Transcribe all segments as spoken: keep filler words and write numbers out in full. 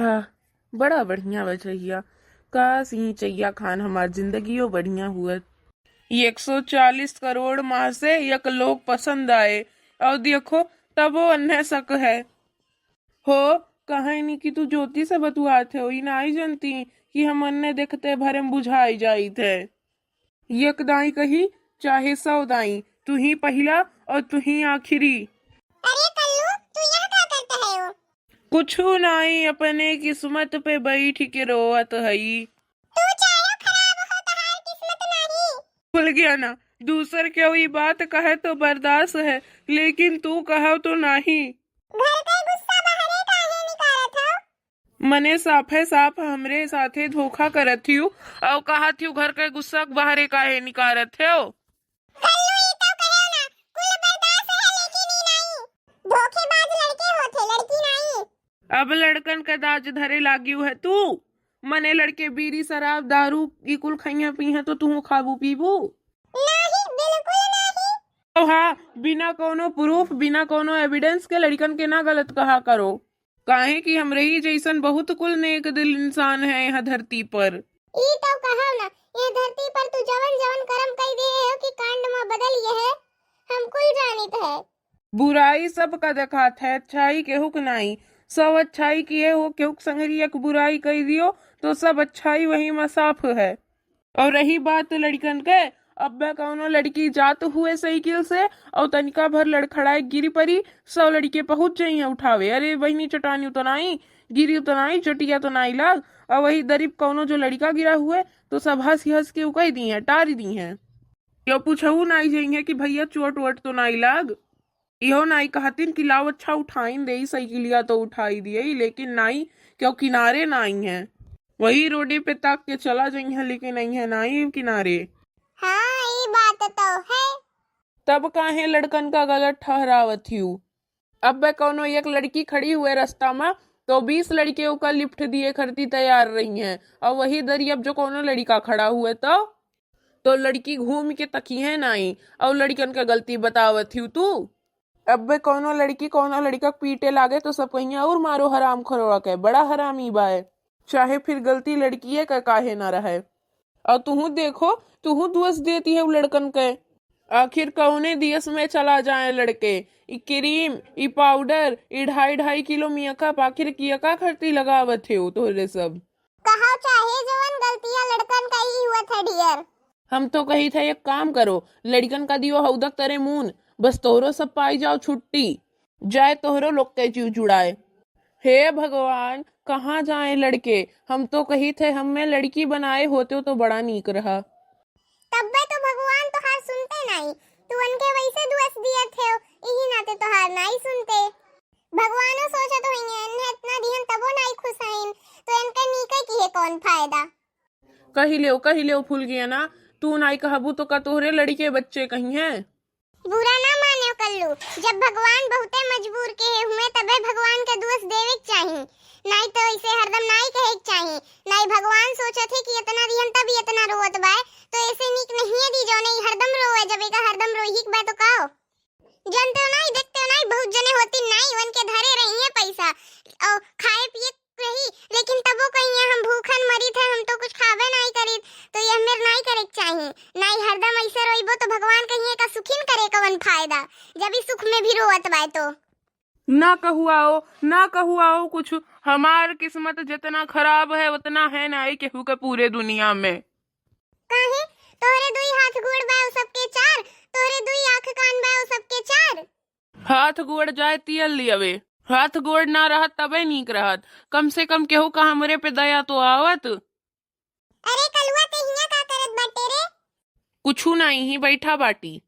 आह, बड़ा बढ़िया बचैया। काश ई चैया खान हमार जिंदगियो बढ़िया हुअत। एक सौ चालीस करोड़ मा से एक लोग पसंद आए, और देखो, तबो अन्हे शक है। हो, कहे नी कि तू ज्योति से बतुआत है, ई नाई जनती कि हम अन्हे देखते भरे में बुझाई जाइत है। एक दाई कही, चाहे सौ दाई, तू ही पहिला और तू ही आखिरी। अरे कल्लू, तू यहाँ का करता है हो? कुछु नाई, अपने किस्मत पे बैठ के रोवत हई। तू चाहे खराब हो, तहार किस्मत नाई। भूल गया ना, दूसर केहू ई बात कहे तो बर्दाश्त है, लेकिन तू कहो तो नाही। घर के गुस्सा बाहरे काहे निकारत हो? मने साफे साफ हमरे साथे धोखा करत हियू, और कहत हियू घर के गुस्सा बाहरे काहे निकारत हो? कल्लू, ई तो कहो ना, कुल बर्दाश्त है, लेकिन ई नाई। धोखेबाज लड़के होते, लड़की नाई। अब लड़कन का दाज धरे लागियू है तू। मने लड़के बीड़ी, शराब, दारू, ई कुल खइहें पीहें तो तू खाबू पीबू? नहीं, बिल्कुल नहीं। तो हाँ, बिना कोनो proof, बिना कोनो evidence के लड़कन के ना गलत कहा करो। काहे कि हमरे ही जैसन बहुत कुल नेक दिल इंसान है यहाँ धरती पर। ई तो कहो ना, यह धरती पर तू जवन जवन करम कई दिए हो कि कांड में बदल ये है, हम कुल जानित है। बुराई सबका देखात है, अच्छाई केहू के नाई। सब अच्छाई किए हो, केहू के संगरिया के बुराई कई दियो, तो सब अच्छाई वही में साफ है। और रही बात लड़कन के, अब्बे कौनो लड़की जात हुए साइकिल से और तनिका भर लड़खड़ाए गिरी परी, सौ लड़के पहुँच जइहें उठावे। अरे बहिनी, चटानी तो नाई, गिरी तो नाई, चटिया तो नाई लाग। और वही दरिप कौनो जो लड़का गिरा हुए, तो सब हंस हंस के उकई दी हैं, टारी दी हैं। यो पूछऊ नाई जइहें कि भैया चोट वोट तो नाई लाग। इहो नाई कहतिन कि लाओ अच्छा उठाइन देई, साइकिलिया तो उठाई दिए, लेकिन नाई, क्यों किनारे नाई है, वही रोडे पे ताक के चला जइहें, लेकिन अइहें नाई किनारे। हाँ, ई बात तो है। तब काहे लड़कन का गलत ठहरावत हियू? अब बे कौनो एक लड़की खड़ी हुए रास्ता में, तो बीस लड़के ओका लिफ्ट दिए खरती तैयार रही हैं, और वही दरी अब जो कौनो लड़का खड़ा हुए तो तो लड़की घूम के तकिहे नाई और लड़कन के गलती बतावत हिउ तू। अब्बे कौनो लड़की कौनो लड़का के पीटे लागे तो सब कहिया, "और मारो हराम खोरवा के, बड़ा हरामी बाए।" चाहे फिर गलती लड़किए का काहे ना रहे। और तुहू देखो, तुहू दोष देती है उ लड़कन के। आखिर कौने देश में चला जाए लड़के? ई क्रीम, ई पाउडर, ई ढाई ढाई किलो मेकअप, आखिर किया का खरती लगावत है वो तोहरे सब? कहा चाहे जवन गलतियां लड़कन का ही हुआ था डियर। हम तो कही था एक काम करो, लड़कन का दियो हौदक तरे मून, बस तोहरो सब पाई जाओ छुट्टी, जाए तोहरो लोग के जीव जुड़ाए। हे भगवान, कहाँ जाए लड़के, हम तो कही थे हमें लड़की बनाए होते तो बड़ा नीक रहा। तब्बे तो भगवान तोहार सुनते नाई, तू उनके वैसे दोष दिए थे, यही नाते तोहार नाई सुनते। भगवानो सोचत होइए, इन्हें इतना दिहन तबो नाई खुश हईन, तो इनके नीके किहे कौन फायदा? कही लेव, कही लेव फूल गया ना, तू नाई कहबू तो का तोहरे लड़के बच्चे कही हैं? बुरा ना माने कल्लू, जब भगवान बहुते मजबूर के हुए तबे भगवान के दोष देवे के चाही, नाई तो ऐसे हरदम नाई कहे के चाही। नाई भगवान सोचत है कि इतना दिहन तब इतना रोवत बाय, तो ऐसे नीक नहीं है दी जौने ई हरदम रोवे, जब एका हरदम रोही के बा तो का हो? जानते हो नाई, देखते हो नाई, बहुत जने होती नाई, उनके धरे रही है पैसा और खाए पिए रही, लेकिन तबो कहिए हम भूखन मरी थे, हम तो कुछ खाबे नाई करी, तो ये मेर नाई करे के चाही। नाई हरदम ऐसे रोइबो तो भगवान कहिए का सुखिन करे कवन फायदा, जब ई सुख में भी रोवत बाय तो। ना कहुआओ, ना कहुआओ कुछ, हमार किस्मत जितना खराब है उतना है नाई केहू के पूरे दुनिया में। काहे? तोहरे दुई हाथ गोड़ बा उ सबके चार, तोहरे दुई आँख कान बा उ सबके चार। हाथ गोड़ जाए तियल लियवे, हाथ गोड़ ना रहत तबे नीक रहत, कम से कम केहू का हमरे पे दया तो आवत। अरे कलुआ, ते हियां का करत बाटे रे? कुछु नाई, ही बैठा बाटी।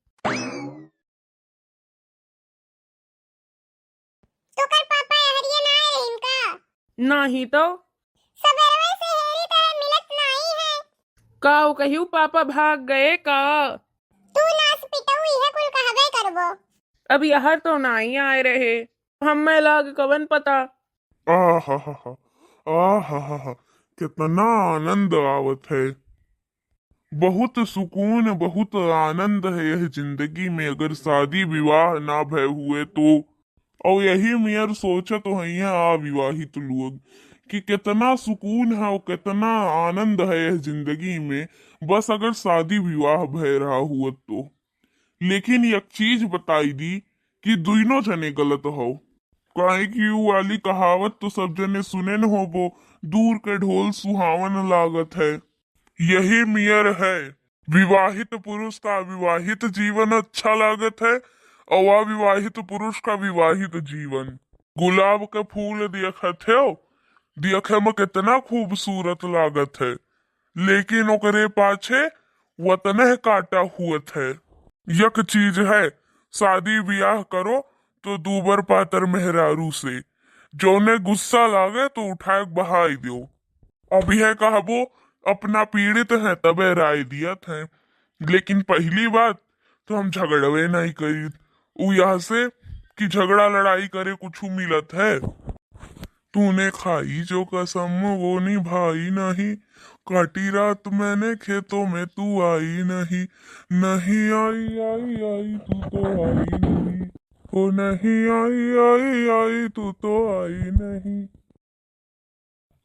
तोकर पापा एहरिये ना आए रहिन का? नाही तो। सबेरवे से हेरी तोहे मिलत नाही है। का ओ कहियो पापा भाग गए का? तू नास पिटऊ इहे कुल कहबे करबो। अब यहर तो नाही आए रहे, हमें लाग कवन पता। आहाहाहा, आहाहाहा, कितना आनंद आवत है। बहुत सुकून, बहुत आनंद है यह जिंदगी में, अगर शादी विवाह ना भय हुए तो। और यही मेर सोचत होइहें अविवाहित लोग कि कितना सुकून है और कितना आनंद है यह जिंदगी में, बस अगर शादी विवाह भय रहा हुआ तो। लेकिन एक चीज बताई दी कि दुइनो जने गलत हो, काहे कि उ वाली कहावत तो सब जने सुने न होबो, "दूर के ढोल सुहावन लागत है।" यही मियर है, विवाहित पुरुष का अविवाहित जीवन अच्छा लागत है और अविवाहित पुरुष का विवाहित जीवन। गुलाब के फूल देखत हो, देखे में कितना खूबसूरत लागत है, लेकिन ओकरे पाछे वतनह काटा हुअत है। यक चीज है, शादी ब्याह करो तो दूबर पातर मेहरारू से, जौने गुस्सा लागे तो उठाए के बहाई दो। अब यह कहबो, अपना पीड़ित है तबे राय दियत है, लेकिन पहली बात तो हम झगड़वे नहीं करीत। उ यह से कि झगड़ा लड़ाई करे कुछ मिलत है। तूने खाई जो कसम वो निभाई नहीं, काटी रात मैंने खेतों में तू आई नहीं, नहीं आई, आई, आई, तू तो आई नहीं, ओ नहीं आई, आई, आई, तू तो आई नहीं।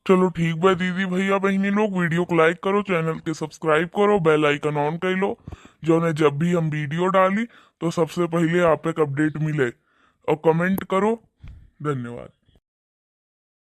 चलो ठीक बा दीदी, भैया, बहिनी लोग, वीडियो को लाइक करो, चैनल के सब्सक्राइब करो, बेल आइकन ऑन कर लो, जौने जब भी हम वीडियो डाली तो सबसे पहले आप एक अपडेट मिले, और कमेंट करो। धन्यवाद।